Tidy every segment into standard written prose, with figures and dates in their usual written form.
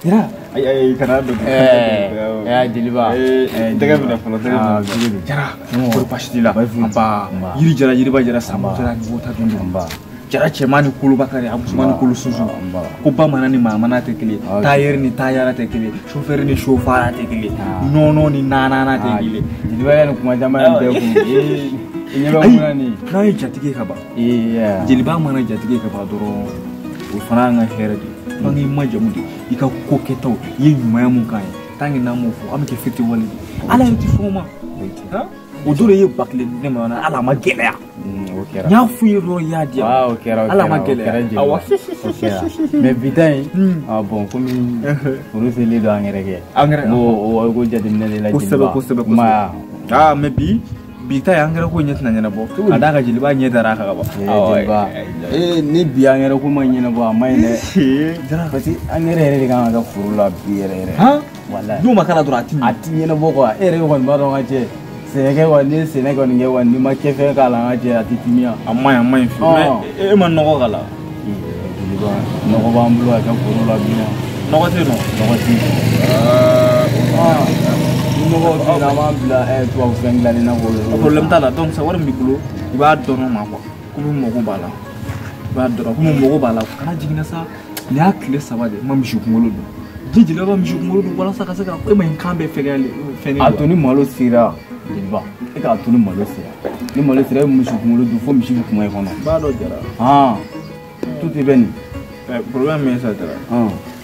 Jara ayi ayi kana don jeliba tɛgɛ minɛ fɔlɔ tɛgɛ minɛ Jara kɔri baasi t'i la nba yiri jara yiriba jara sanba jara ni wota dun nba Jara cɛman ni kolobakari a musoman ni kolo sunsun ko bamanan ni maamana tɛ kelen tailleur ni tailleur tɛ kelen chauffeur ni chauffeur tɛ kelen nɔnɔ ni nanana tɛ kelen jeliba yɛrɛ ni kuma caman in bɛɛ kun i ɲɛ bɛ mun na nin n'a ye jatigi ka ban jeliba mana jatigi ka ban dɔrɔn o fana y'an ka hɛrɛ de ye f'an k'i majamu de i ka ko kɛtaw i ye ɲumanya mun k'an ye tant que n'an m'o fɔ an bɛ kɛ fitiriwale de ala yɛrɛ tɛ sɔn o ma o don de ye ba kelen di ne ma ala ma gɛlɛya n y'a f'u ye dɔrɔn i y'a di yan ala ma gɛlɛya awɔ mais bi ta in bon komi furu selen don angɛrɛ kɛ angɛrɛ o ko jateminɛ de la jeliba kosɛbɛ kosɛbɛ kosɛbɛ mais bi ta ye angɛrɛ ko ɲɛ tɛna ɲɛnabɔ ka d'a kan jeliba ɲɛ dara a kan ka ban jeliba ni bi angɛrɛ ko ma ɲɛnabɔ a ma ɲi dɛ parce que angɛrɛ yɛrɛ de kan ka kɛ foro la bi yɛrɛ yɛrɛ walayi n'o ma k'a la dɔrɔn a ti a ti ɲɛnabɔ quoi e yɛrɛ kɔni b'a dɔn ka cɛ sɛnɛkɛ wa n'i ye sɛnɛ kɔni kɛ wa n'i ma kɛ fɛn k'a la an ka cɛ a tɛ timiya a ma ɲi a ma ɲi fiyewu mais e ma nɔgɔ k'a la jeliba nɔgɔ b'an bolo ka kɛ foro la bi nɔgɔ tɛ yen nɔ nɔgɔ tɛ yen ni nɔgɔ tɛ yen an b'an bila tubabu fɛn dilannen na k'o problème t'a la donc sa wari min b'i bolo i b'a dɔn ma quoi komi mago b'a la i b'a dɔn komi mago b'a la kana jiginna sa nin y'a tile 3 de ma misi kunkolo dun ji jeliba b'a misi kunkolo dun walasa ka se ka e ma nin kan bɛɛ fɛgɛyalen fɛn a to ni malo sera jeliba e k'a to ni malo sera ni malo sera e bɛ misi kunkolo dun fo misi bɛ kuma i kɔnɔ n b'a dɔn Jara tout est bɛ nin problème min ye sa Jara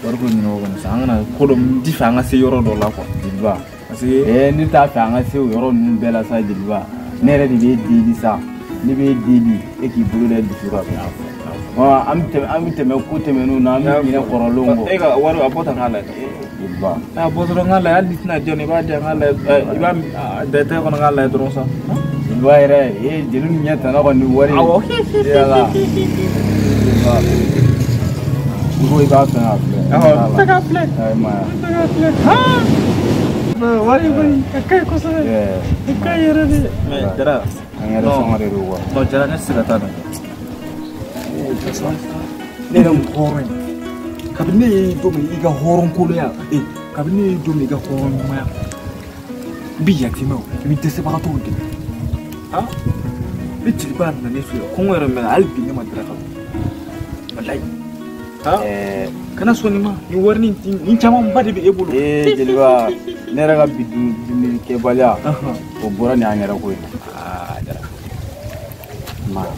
wari ko ɲɛnabɔ kɔni sa an kana ko dɔ n ti fɛ an ka se yɔrɔ dɔ la quoi jeliba parce que ne t'a fɛ an ka se o yɔrɔ ninnu bɛɛ la sa jeliba ne yɛrɛ de b'e deli sa ne b'e deli e k'i bolo da dusu kan an bɛ tɛmɛ ko tɛmɛnenw na an bɛ ɲinɛ kɔrɔlenw kɔ e ka wari a bɔ ta k'a lajɛ jeliba a bɔ dɔrɔn k'a lajɛ hali n'i tɛna di yan i b'a di yan k'a lajɛ i b'a da i tɛgɛ kɔnɔ k'a lajɛ dɔrɔn sa jeliba yɛrɛ jeli ɲɛ tana kɔni ni wari awɔ yala jeliba i ko i b'a fɛn k'a filɛ awɔ n tɛ k'a filɛ n tɛ k'a filɛ wari kɔni a ka ɲi kosɛbɛ a ka ɲi yɛrɛ de mais Jara angɛrɛ sɔngɔ de don quoi non Jara ne tɛ se ka taa nin ne yɛrɛ hɔrɔn ye kabini ne ye don min i ka hɔrɔn kolonya kabini ne ye don min i ka hɔrɔn ɲumanya i bɛ yatimɛw i bɛ dɛsɛbagatɔw dɛmɛ ne jeliba nana ne fɛ kɔngɔ yɛrɛ mɛnna hali bi ne ma daraka dun walayi kana sɔn nin ma nin wari nin camanba de bɛ e bolo jeliba ne yɛrɛ ka bi dumuni kɛbaliya o bɔra nin angɛrɛ ko in na Jara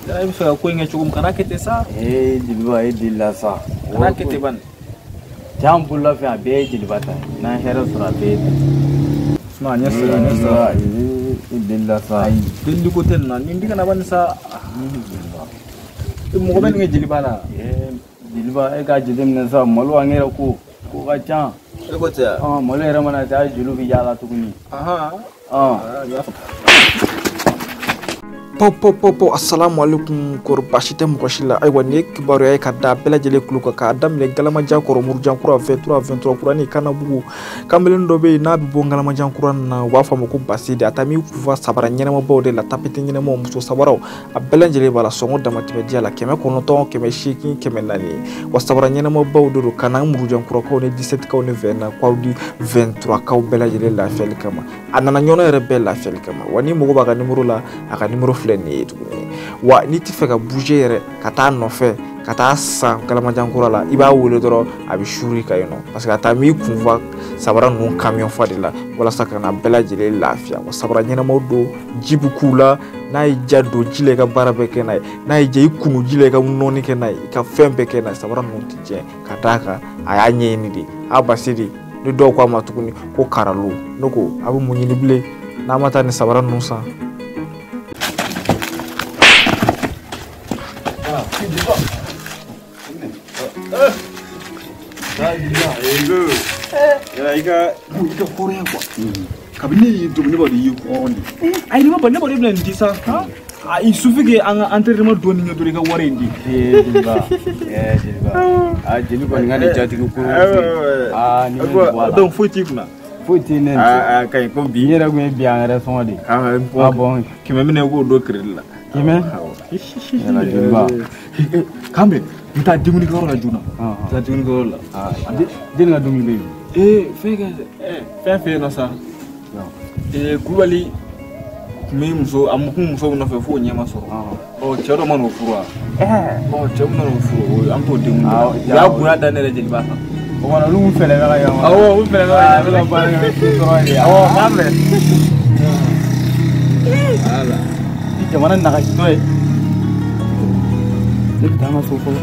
Jara i bɛ fɛ ka ko in kɛ cogo min kana kɛ ten sa jeliba e delila sa kana kɛ ten bani can bolola fɛn a bɛɛ ye jeliba ta ye n'an hɛrɛ sɔrɔ a bɛɛ ye ta ye ɲɛ sera ɲɛ sera e delila sa ayi delili ko tɛ nin na nin di kana bani sa mɔgɔ bɛ nin kɛ jeliba la jeliba e k'a jateminɛ sa malo angɛrɛ ko ka ca e ko ten malo yɛrɛ mana caya joliw bɛ yaala tuguni Pɔ pɔ pɔ pɔ assalamu alaikum kɔrɔ baasi tɛ mɔgɔ si la ayiwa nin ye kibaruya ye ka da bɛɛ lajɛlen tulo kan k'a daminɛ Galamajankɔrɔ Murujankura 23 23 kura ni Kanabugu kamalen dɔ bɛ yen n'a bɛ bɔ Galamajankura na u b'a fɔ a ma ko Basidi a taa min kufa sabara ɲɛnamabaw de la tapeti ɲɛnamaw muso sabaraw a bɛɛ lajɛlen b'a la sɔngɔ damatɛmɛ diya la 900 800 400 wa sabara ɲɛnamabaw de don ka na Murujankurakaw ni 17kaw ni 20kaw ni 23kaw bɛɛ lajɛlen lafiyali kama a nana ɲɔnɔ yɛrɛ bɛɛ lafiyali kama wa ni mago b'a ka nimoro la a ka nimoro filɛ nin ye tuguni wa n'i ti fɛ ka bouger yɛrɛ ka taa nɔfɛ ka taa san Galamajankura la i b'a wele dɔrɔn a bɛ suri ka yen nɔ parce que a taa m'i kun fa sabara ninnu camion fa de la walasa ka na bɛɛ lajɛlen lafiya wa sabara ɲɛnamaw don ji bɛ k'u la n'a y'i ja don ji la i ka baara bɛɛ kɛ n'a ye n'a y'i ja i kunu ji la i ka nɔɔni kɛ n'a ye i ka fɛn bɛɛ kɛ n'a ye sabara ninnu tɛ tiɲɛ ka d'a kan a y'a ɲɛɲini de a Basidi ni dɔw ko a ma tuguni ko karalo ne ko a bɛ mun ɲini bilen n'a ma taa ni sabara ninnu san. I ka hɔrɔnya quoi kabini ne y'i don ne b'a dɔn i ye hɔrɔn de ye ayi ne ma ba ne b'a dɔn e bɛna nin di sa il suffit que an ka entraînement dɔɔni kɛ dɔrɔn i ka wari in di. Jeliba jeliba jeli kɔni ka nin jatigi kuru nin bɛ bɔ a la donc foyi t'i kunna foyi tɛ ne a ka ɲi ko bi n yɛrɛ kun ye bi angɛrɛ sɔngɔ de ye bon 100 minɛ i k'o don crédit la 100 yala jeliba kan bɛn N bɛ taa dumunikɛyɔrɔ la joona. N bɛ taa dumunikɛyɔrɔ la. Jeli ka dumuni bɛ yen. Ee fɛn kɛ fɛn fɛn yen nɔ sa. Ee Kulubali tun bɛ muso a kun muso nɔfɛ f'o ɲɛ ma sɔrɔ. Ɔ cɛ dɔ ma n'o furu wa? Ɔ cɛ min nana o furu o an t'o denw dɔn. U y'a bonya da ne yɛrɛ jeliba kan. O kɔni olu b'u fɛlɛ bɛ ka yan. Awɔ u fɛlɛ bɛ ka yan. A bɛ ka baara kɛ dɔrɔn de. Awɔ n b'a fɛ. Wala. Ni jamana nagasitɔ ye. Ne bɛ taa n ka so fɔlɔ.